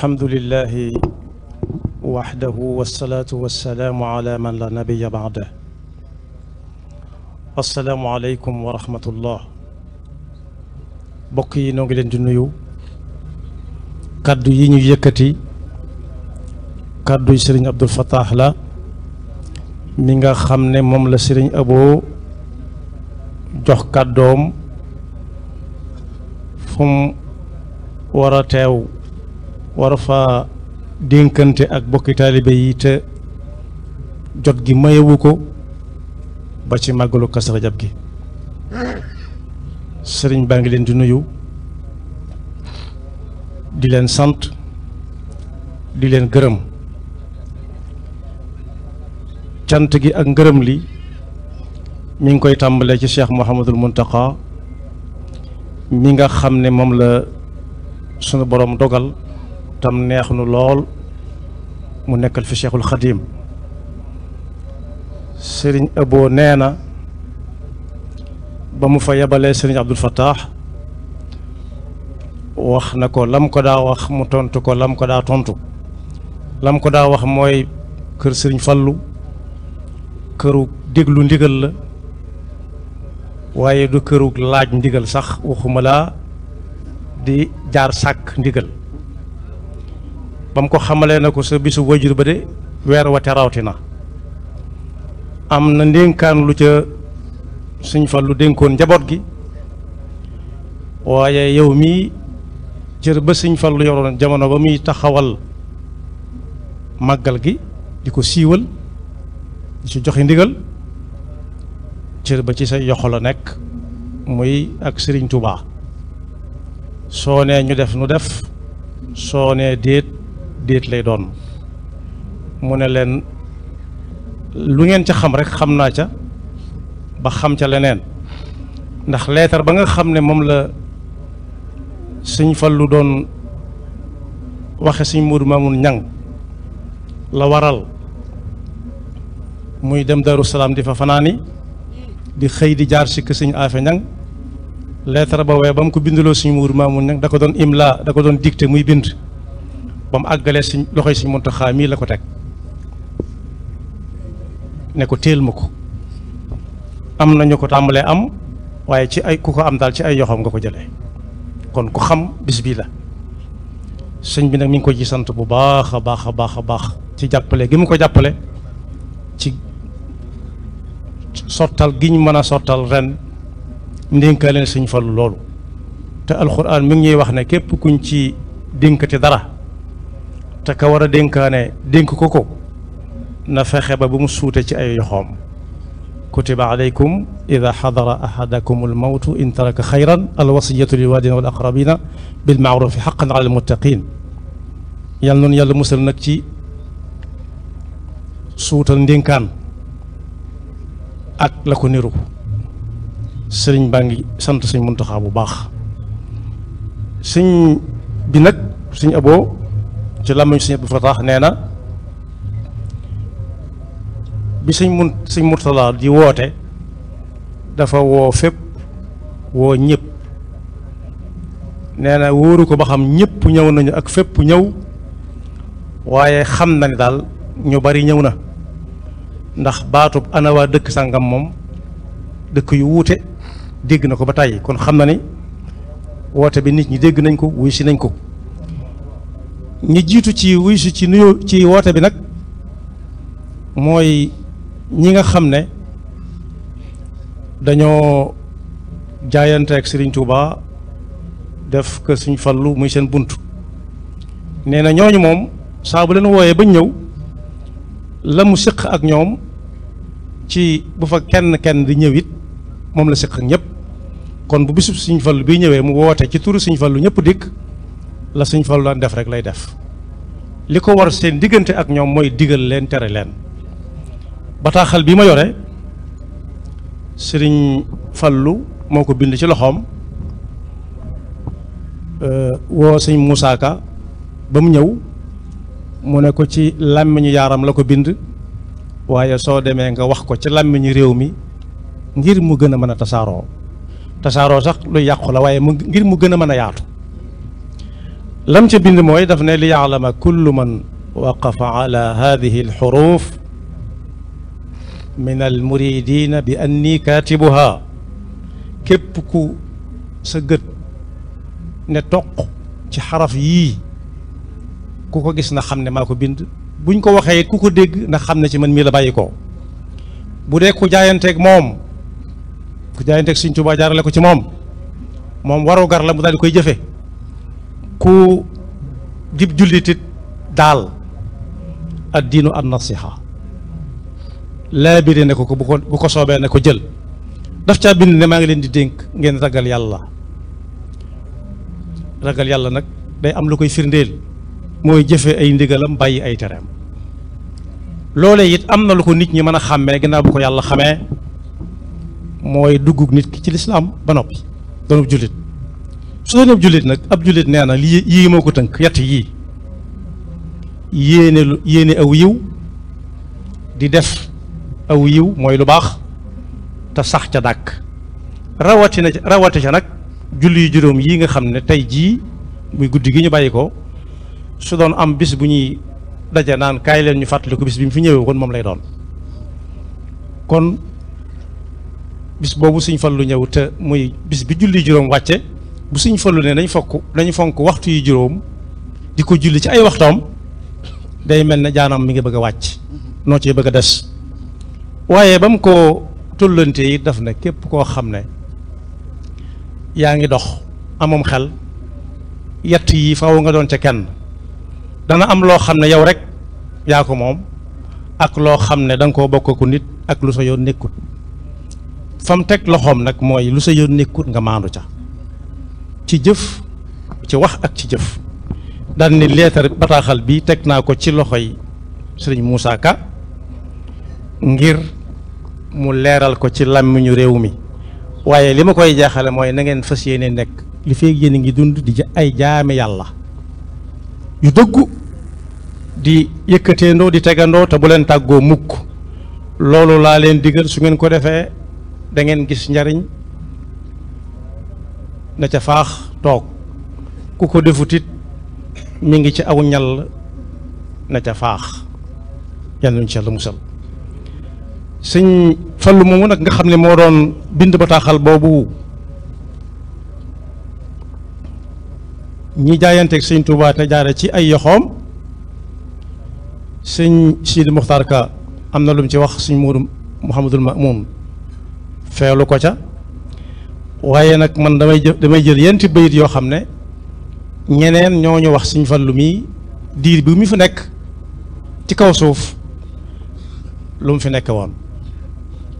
alhamdulillahi waxdahu wassalaatu wassalaamu ala man la nabiya ba'dah. assalaamu aleykum wa rahmatullah. mbokk yi noo ngi leen di nuyu. kaddu yi ñu yëkkati kaddu yi sëriñ Abdul Fattah la mi nga xam ne moom la sëriñ Abo jox kàddoom fu mu war a teew war fa dénkante ak bokki taalibe yi te jot gi mayewu ko ba ci màggalu Kazu Rajab gi. sëriñ baa ngi leen di nuyu di leen sant di leen gërëm. cant gi ak ngërëm li mi ngi koy tàmbalee ci Cheikh Mouhamadul Muntaqa mi nga xam ne moom la sunu borom dogal tam neex nu lool mu nekkal fi Cheikhul Xadim. sëriñ Abo nee na ba mu fa yebalee sëriñ Abdul Fattah wax na ko lam ko daa wax mu tontu ko lam ko daa tontu. lam ko daa wax mooy kër sëriñ Fallu këru déglu ndigal la waaye du këru laaj ndigal sax waxuma laa di jaar sàkk ndigal. ba mu ko xamalee na ko sa bisu wajur ba de weer wa terawti na am na ndénkaan lu ca Sëñ Fallu dénkoon njaboot gi waaye yow mii cër ba Sëñ Fallu yoroon jamono ba muy taxawal màggal gi di ko siiwal di ci joxe ndigal cër ba ci sa yoxo la nekk muy ak Sëriñ Tuubaa. soo nee ñu def nu def soo nee déet lay doon. mu ne leen lu ngeen ca xam rek xam naa ca ba xam ca leneen ndax leetar ba nga xam ne moom la Sëñ Fallu doon waxe Sëñ Moodu Maamun Ñaŋ la waral muy dem Daaru Salaam di fa fanaani di xëy di jaar si kër Sëñ Afe Ñaŋ leetar ba waaye ba mu ko bindaloo Sëñ Moodu Maamun Ñaŋ da ko doon imla da ko doon dicté muy bind ba mu àggalee si loxoy Sëñ Muntaxa mii la ko teg ne ko téel ma ko. am nañu ko tàmbalee am waaye ci ay ku ko am daal ci ay yoxam nga ko jëlee kon ku xam bis bii la. sëñ bi nag mi ngi ko ci sant bu baax a baax a baax a baax ci jàppale gi mu ko jàppale ci sottal gi ñu mën a sottal ren ndénkaale ne Sëñ Fallu loolu. te alxuraan mi ngi ñuy wax ne képp kuñ ci dénkati dara te ka war a dénkaane dénk ko na fexe ba bu mu suute ci ay yoxoom. kutiba alaykum ida xadara ahadakum almawtu in taraka xayran alwasiyatu lilwaalidina wal aqrabina bilmaarufi xaqan ala almuttaqin. yàlla noonu yàlla musal nag ci suutal ndénkaan ak la ko niru. sëriñ baa ngi sant Sëñ Muntaxa bu baax. sëñ bi nag Sëñ Abo ci làmmiñu Sëñ Abdul Fattah nee na bi Sëñ Murtala di woote dafa woo fépp woo ñëpp nee na wóoru ko ba xam ñëpp ñëw nañu ak fépp ñëw waaye xam na ni daal ñu bari ñëw na ndax baatub ana waa dëkk sàngam moom dëkk yu wuute dégg na ko ba tàyyi kon xam na ni woote bi nit ñi dégg nañ ko wuy si nañ ko. ñi jiitu ci wuy si ci nuyoo ci woote bi nag mooy ñi nga xam ne dañoo jaayante ak Sëriñ Tuubaa def ko Sëñ Fallu muy seen bunt. nee na ñooñu moom saa bu leen wooyee bañ ñëw la mu séq ak ñoom ci bu fa kenn di ñëw it moom la séq ak ñëpp. kon bu bisub Sëñ Fallu bi ñëwee mu woote ci turu Sëñ Fallu ñëpp dikk la Sëñ Fallu daan def rek lay def. li ko war seen diggante ak ñoom mooy digal leen tere leen. bataaxal bi ma yore Sëriñ Fallu moo ko bind ci loxoom woo Sëñ Muusaa Ka ba mu ñëw mu ne ko ci làmmiñu yaaram la ko bind waaye soo demee nga wax ko ci làmmiñu réew mi ngir mu gën a mën a tasaaroo sax lu yàqu la waaye ngir mu gën a mën a yaatu. lam ca bind mooy daf ne li yaalama kullu man waqafa ala hadihi alxuruf min almuridina bi anni kaatibuha képp ku sa gët ne toq ci xaraf yii ku ko gis na xam ne maa ko bind buñ ko waxee it ku ko dégg na xam ne ci man mii la bàyyi ko bu dee ku jaayanteeg moom ku jaayanteeg Sëriñ Tuubaa jaarale ko ci moom waru gar la mu daal di koy jëfe ku dib jullitit daal ad diinu an nasiha laa biri ne ko bu ko soobee ne ko jël daf caa bind ne maa ngi leen di dénk ngeen ragal yàlla nag day am lu koy firndeel mooy jëfe ay ndigalam bàyyi ay tereem loolee it am na lu ko nit ñi mën a xàmmee ginnaaw bu ko yàlla xamee mooy duggug nit ki ci lislaam ba noppi doonub jullit su doon ab jullit nag ab jullit nee na lii yii moo ko tënk yett yii yéene aw yiw di def aw yiw mooy lu baax te sax ca dàkk rawati ca nag julli yu juróom yii nga xam ne tey jii muy guddi gi ñu bàyyi ko su doon am bis bu ñuy daje naan kaay leen ñu fàttali ko bis bi mu fi ñëwee kon moom lay doon kon bis boobu Sëñ Fallu ñëw te muy bis bi julli juróom wàcce bu Sëñ Fallu ne nañ fonk waxtu yu juróom di ko julli ci ay waxtoom day mel ne jaanam mi ngi bëgg a wàcc noo ci bëgg a des waaye ba mu ko tullante yi daf ne képp koo xam ne yaa ngi dox amoom xel yett yi faaw nga doon ca kenn dana am loo xam ne yow rek yaa ko moom ak loo xam ne da nga koo bokk ku nit ak lu sa yoon nekkut fam teg loxoom nag mooy lu sa yoon nekkut nga maandu ca ci jëf ci wax ak ci jëf daan ni leetar bataaxal bi teg naa ko ci loxoy sëriñ Moussa Ka ngir mu leeral ko ci làmmiñu réew mi waaye li ma koy jaaxale mooy na ngeen fas yéene nekk li feeg yéen a ngi dund di ay jaame yàlla yu dëggu di yëkkateendoo di tegandoo te bu leen tàggoo mukk loolu laa leen digal su ngeen ko defee da ngeen gis njariñ na ca faax toog ku ko defutit mi ngi ci aw ñal na ca faax yàlla nañu ci Yàlla musal Sëñ Fallu moomu nag nga xam ne moo doon bind bataaxal boobu ñi jaayanteeg Sëñ Tuubaa te jaare ci ay yoxoom Sëñ Sidi Muxtaar Ka am na lu mu ci wax Sëñ Moodu Muhammadul Maamun feelu ko ca waaye nag man damay jël yenti bayit yoo xam ne ñeneen ñoo ñu wax Sëñ Fallu mi diir bi mu fi nekk ci kaw suuf lu mu fi nekk woon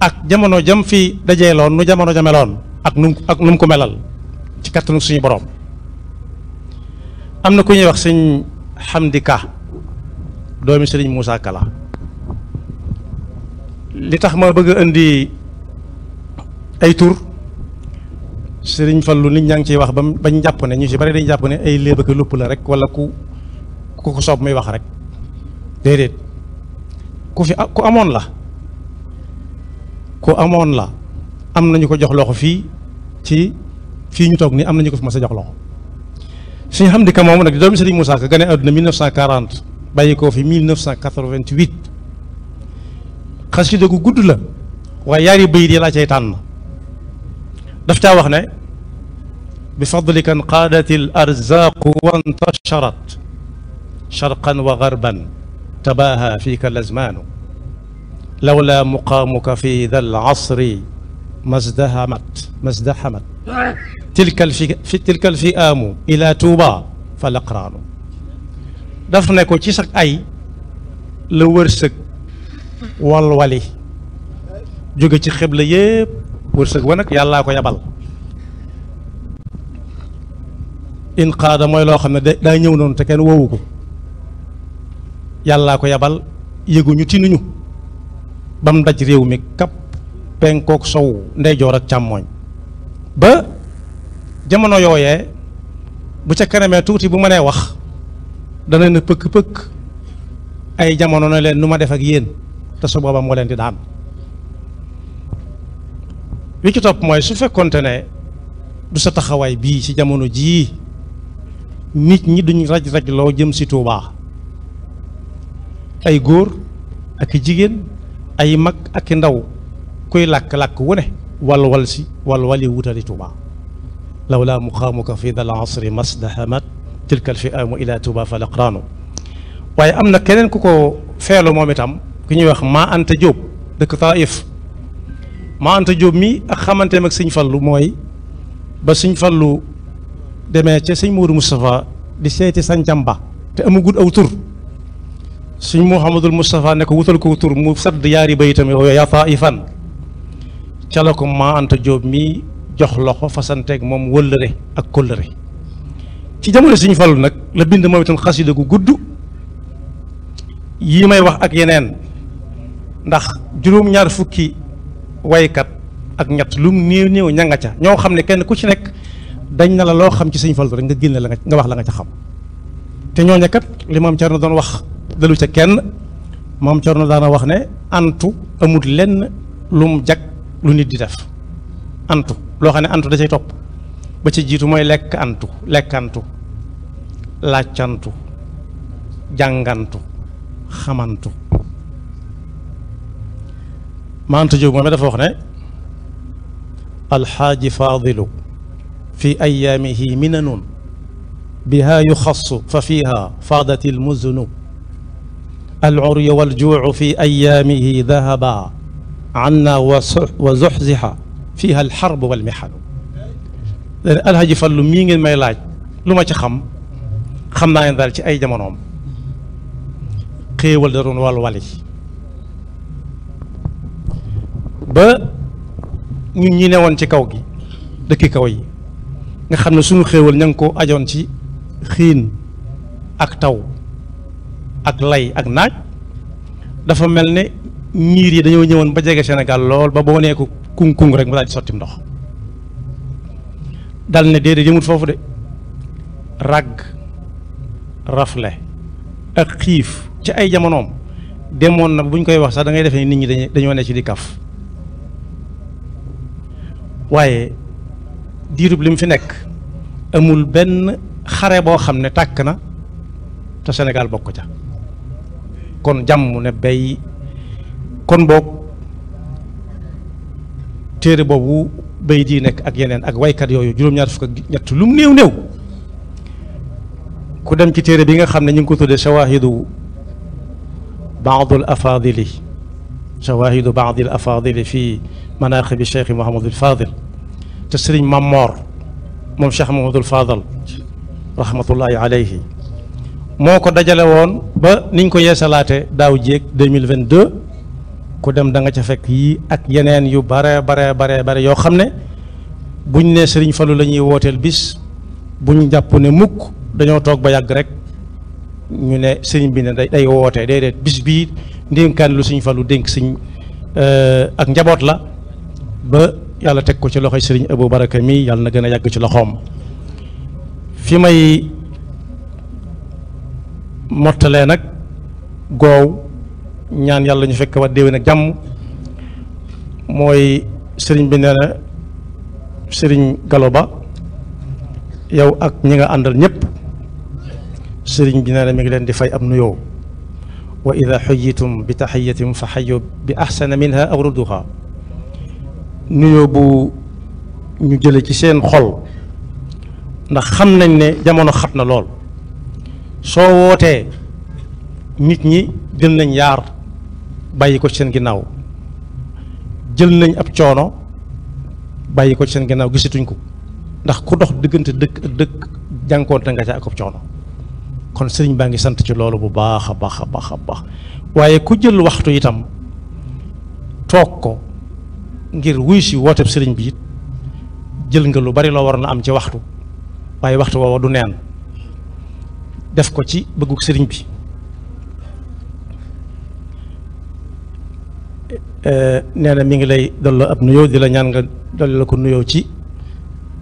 ak jamono jam fi dajeeloon nu jamono jameloon ak nu mu ko melal ci kattanu suñu borom am na ku ñuy wax Sëñ Xamdi Ka doomi Sëriñ Moussa Ka la li tax ma bëgg a indi ay tur Sëriñ Fallu nit ñaa ngi ciy wax bañ jàpp ne ñu ci bari dañu jàpp ne ay léeb ak lupp la rek wala ku ko soob muy wax rek déedéet ku amoon la am nañu ko jox loxo fii ñu toog nii am nañu ko fi mas a jox loxo Sëñ Xamdi Ka moomu nag di doomi Sëriñ Moussa Ka gane àdduna 1940 bàyyi ko fi 1988 xasida gu gudd la waaye yaari bayit yi laa cay tànn daf caa wax ne bi fadlika qaadat al arzaaqu wa intasharat sharqan wa garban tabaaha fika al azmaanu lawla muqaamuka fi dha al asri mazdahamat tilka al fi'aamu ila tuuba fa laqraanu daf ne ko ci sax ay la wërsëg walwali jóge ci xibla yépp wërsëg wa nag yàllaa ko yabal in qaada mooy loo xam ne daa ñëw noonu te kenn woowu ko yàllaa ko yabal yëguñu tinuñu ba mu daj réew mi kap penkook sow ndeyjoor ak càmmooñ ba jamono yooyee bu ca kanamee tuuti bu mënee wax dana ne pëkk-pëkk ay jamono na leen nu ma def ak yéen te su booba moo leen di daan li ci topp mooy su fekkonte ne du sa taxawaay bii ci jamono jii nit ñi duñ raj-raj loo jëm si Tuubaa ay góor ak i jigéen ay mag ak i ndaw kuy làkk-làkk wu ne wal si wali wutali Tuubaa lawlaa muqaamuka fi dal asri masdahamat tilka al fi'aamu ila Tuubaa fal aqraanu. waaye am na keneen ku ko feelu moom itam ku ñuy wax maa Anta Jóob dëkk Taif. maa Anta Jóob mi ak xamanteem ak sëñ Fallu mooy ba sëñ Fallu demee ca sëñ Moodu Moustapha di seeti sancam ba te amagul aw tur sëñ Mouhamadul Moustapha ne ko wutal ko tur mu sadd yaari bayitam yow yaa Taifan ca la ko maa Anta Jóob mi jox loxo fasanteeg moom wëllëre ak kóllëre. ci jamono sëñ Fallu nag la bind moom itam xasida gu gudd yii may wax ak yeneen ndax juróom-ñaar fukki waykat ak ñett lu mu néew néew ña nga ca ñoo xam ne kenn ku ci nekk dañ na la loo xam ci sëñ Fallu rek nga génne la nga wax la nga ca xam te ñooñu kat li maam Cerno doon wax dalu ca kenn maam Cerno daana wax ne antu amul lenn lu mu jag lu nit di def antu loo xam ne antu da cay topp ba ci jiitu mooy lekkantu làccantu jàngantu xamantu. maa Anta Jóob moom dafa wax ne alxaaji faadilu fi ayaamihi minanun biha yuxassu fa fiha faadat almuzunu aluryu waljuucu fi ayaamihi dahaba anna wa zuxzixa fiha alxarbu walmixanu. alxaaji Fallu mii ngeen may laaj lu ma ci xam naa ne daal ci ay jamonoom xéewal da doon wali ba ñun ñi ne woon ci kaw gi dëkki kaw yi nga xam ne suñu xéewal ña ngi ko ajoon ci xiin ak taw ak lay ak naaj dafa mel ne niir yi dañoo ñëwoon ba jege Sénégal lool ba boo nee ko kung rek mu daal di sotti ndox dal ne déedéet yëmut foofu de ragg rafle ak xiif ci ay jamonoom demoon na bu ñu koy wax sax da ngay defee nit ñi dañoo ne ci di kaf waaye diirub li mu fi nekk amul benn xare boo xam ne tàkk na te Sénégal bokk ca kon jàmm ne bay kon boog téere boobu bay di nekk ak yeneen ak waykat yooyu juróom-ñaar fukk ak ñett lu mu néew ku dem ci téere bi nga xam ne ñu ngi ko tuddee shawaahidu baadul afaadili shawaahidu baadil afaadili fii manaaqibi Cheikh Mouhamadul Fadil te sëriñ Mamor moom Cheikh Mouhamadul Fadal rahmatullahi alayhi moo ko dajale woon ba niñ ko yeesalaate daaw jéeg 2022 ku dem da nga ca fekk yii ak yeneen yu bare yoo xam ne buñ ne sëriñ Fallu la ñuy wooteel bis buñ jàpp ne mukk dañoo toog ba yàgg rek ñu ne sëriñ bi ne day wootee déedéet bis bii ndénkaan lu sëriñ Fallu dénk sëriñ ak njaboot la ba yàlla teg ko ci loxoy sëriñ Abou Baraka mi yàlla na gën a yàgg ci loxoom. fi may mottalee nag goow ñaan yàlla ñu fekk wa déwén ak jàmm mooy sëriñ bi nee na sëriñ Gallo Ba yow ak ñi nga àndal ñëpp sëriñ bi nee na mi ngi leen di fay ab nuyoo wa ida xuyitum bi taxiyatin fa xayu bi axsana minha aw rudduha nuyoo bu ñu jële ci seen xol ndax xam nañ ne jamono xat na lool soo wootee nit ñi jël nañ yaar bàyyi ko ci seen ginnaaw jël nañ ab coono bàyyi ko ci seen ginnaaw gisatuñ ko ndax ku dox diggante dëkk ak dëkk jànkoonte nga ca ak ab coono kon sëriñ baa ngi sant ci loolu bu baax a baax a baax a baax waaye ku jël waxtu itam toog ko ngir wuy si wooteeb sëriñ bi it jël nga lu bari loo war na am ci waxtu waaye waxtu woowa du neen def ko ci bëggug sëriñ bi nee na mi ngi lay delloo ab nuyoo di la ñaan nga dolli la ko nuyoo ci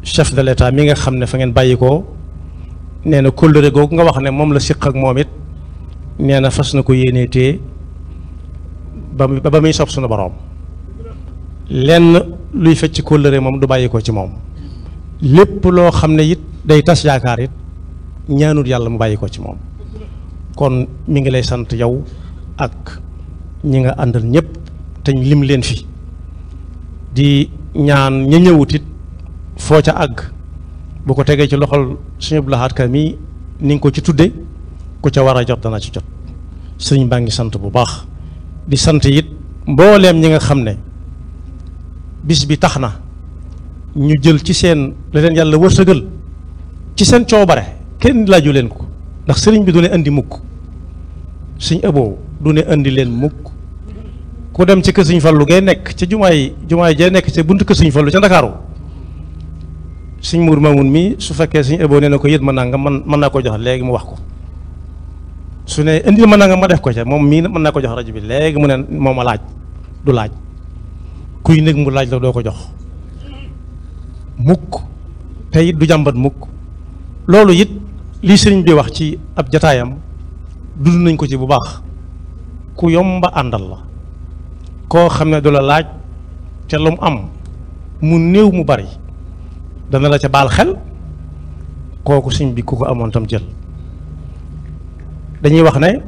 chef de l'état mi nga xam ne fa ngeen bàyyi ko nee na kóllëre googu nga wax ne moom la siq ak moom it nee na fas na ko yéenee téye ba muy sob sunu boroom lenn luy fecc kóllëre moom du bàyyi ko ci moom lépp loo xam ne it day tas yaakaar it ñaanut yàlla mu bàyyi ko ci moom. kon mi ngi lay sant yow ak ñi nga àndal ñëpp te lim leen fi di ñaan ña ñëwut it foo ca àgg bu ko tegee ci loxol Sëñ Abdou Lahad Ka mi ni nga ko ci tudde ku ca war a jot dana ci jot. sëriñ baa ngi sant bu baax di sant it mbooleem ñi nga xam ne bis bi tax na ñu jël ci seen la leen yàlla wërsëgal ci seen coobare kenn laaju leen ko ndax sëriñ bi du ne andi mukk Sëñ Abo du ne andi leen mukk ku dem ci kër Sëñ Fallu gay nekk ca jumaay jee nekk ca buntu kër Sëñ Fallu ca Ndakaaru Sëñ Mour Mamoun mi su fekkee Sëñ Abo nee na ko yët ma nangam mën naa ko jox léegi mu wax ko su ne indil ma nangam ma def ko ca moom mii mën naa ko jox rajo bi léegi mu ne moom a laaj du laaj kuy nekk mu laaj la doo ko jox mukk te it du jàmbat mukk loolu it lii sëriñ bi wax ci ab jataayam dund nañ ko ci bu baax ku yomba àndal la koo xam ne du la laaj te lu mu am mu néew mu bari dana la ca baal xel kooku sëriñ bi ku ko amoon tam jël dañuy wax ne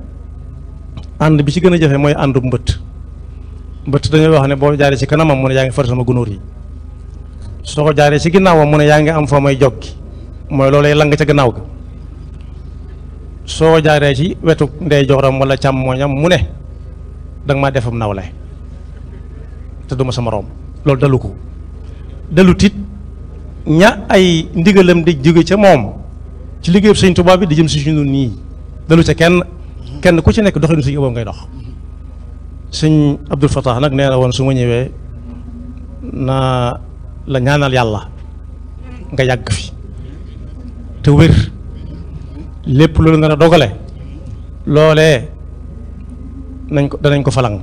ànd bi ci gën a jafe mooy àndu mbëtt dañuy wax ne boo jaaree ci kanamam mu ne yaa ngi far sama gunóor yi soo ko jaaree ci ginnaawam mu ne yaa ngi am fa may joggi mooy loolay lang ca gannaaw ga soo jaaree ci wetu ndeyjooram wala càmmooñam mu ne danga maa defam nawle te duma sama moroom loolu dalu ko dalu tit ña ay ndigalam di jóge ca moom ci liggéeyu Sëñ Tuubaa bi di jëm si suñu nii dalu ca kenn ku ci nekk doxinu Sëñ Abo ngay dox. Sëñ Abdul Fattah nag nee na woon su ma ñëwee naa la ñaanal yàlla nga yàgg fi te wér lépp loolu nga a dogale loolee danañ ko falang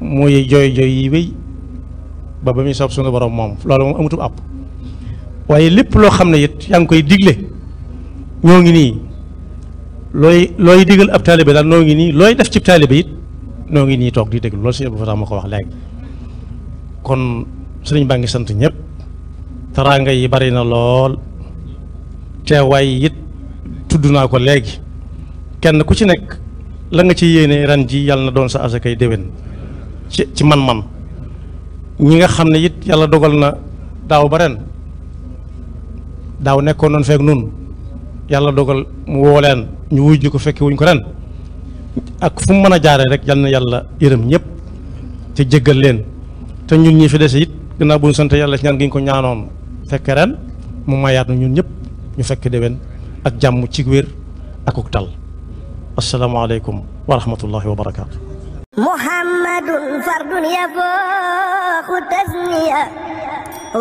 muy jooy yi wéy ba muy soob sunu borom moom loolu moom amutul àpp waaye lépp loo xam ne it yaa ngi koy digle ñoo ngi nii looy digal ab taalibe daal noo ngi nii looy def ci taalibe it noo ngi nii toog di déglu loolu Sëñ Abdou Fatah ma ko wax léegi kon sëriñ baa ngi sant ñëpp teraanga yi bari na lool teewaay it tudd naa ko léegi kenn ku ci nekk la nga ci yéene ren ji yàlla na doon sa asakay déwén ci man-man ñi nga xam ne it yàlla dogal na daaw ba ren daaw nekkoon noonu fekk nun yàlla dogal mu woo leen ñu wuj ko fekke wuñ ko ren ak fu mu mën a jaaree rek yal na yàlla yërëm ñëpp te jéggal leen te ñun ñi fi dese it gannaaw bu ñu sant yàlla ci ñaan gi ñu ko ñaanoon fekke ren mu mayaat na ñun ñëpp ñu fekk déwén ak jàmm ci wér akuk tal asalaamaaleykum wa rahmatullahi wa barakaatu. muhammadun fardun yafooqu tasniya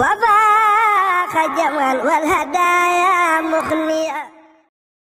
wa faaqa jamal wal hadaaya muxniya